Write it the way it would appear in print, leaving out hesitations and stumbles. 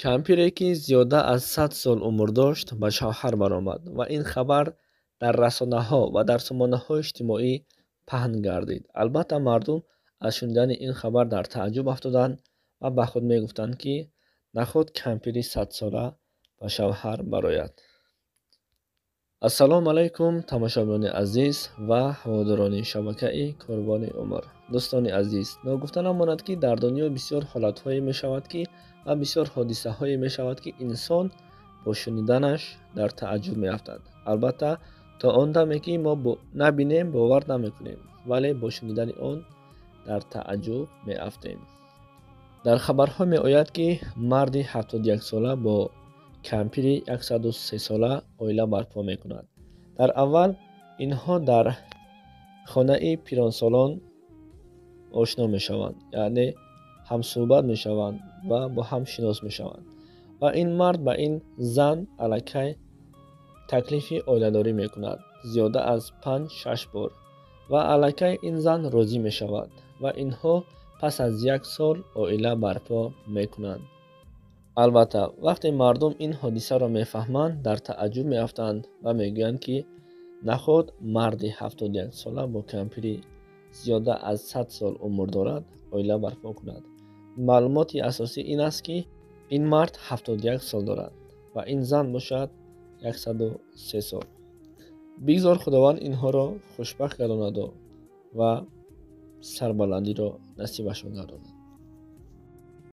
Кампире, ки зиёда аз 100 сол умр дошт, ба шавҳар баромад ва ин хабар дар расонаҳо ва дар сомонаҳои иҷтимоӣ паҳн гардид. Албатта, мардум аз шунидани ин хабар дар тааҷҷуб афтоданд ва ба худ мегуфтанд, ки наход кампири 100-сола ба шавҳар барояд. Ассалому алайкум, тамошобинони азиз ва ҳаводорони шабакаи Корвони умр. Дӯстони азиз, ногуфта намонад, ки дар дунё бисёр ҳолатҳое мешавад, ки ва бисёр ҳодисаҳое мешавад, ки инсон бо шуниданаш дар тааҷҷуб меафтад. Албатта, то он даме, ки мо набинем, бовар намекунем, вале бо шунидани он дар тааҷҷуб меафтем. Дар хабарҳо меояд, ки марди 71-сола бо кампири 103-сола оила барпо мекунад. Дар аввал инҳо дар хонаи пиронсолон ошно мешаванд, яъне ҳамсӯҳбат мешаванд ва бо ҳам шинос мешаванд. Ва ин мард ба ин зан аллакай таклифи оиладорӣ мекунад зиёда аз 5-6 бор ва аллакай ин зан розӣ мешавад ва инҳо пас аз як сол оила барпо мекунанд. Албатта, вақте мардум ин ҳодисаро мефаҳманд, дар тааҷҷуб меафтанд ва мегӯянд, ки наход марди 71-сола бо кампири зиёда аз 100 сол умр дорад оила барпо кунад. Маълумоти асосӣ ин аст, ки ин мард 71 сол дорад ва ин зан бошад 103 сол. Бигзор Худованд инҳоро хушбахт гардонаду ва сарбаландиро насибашон гардонад.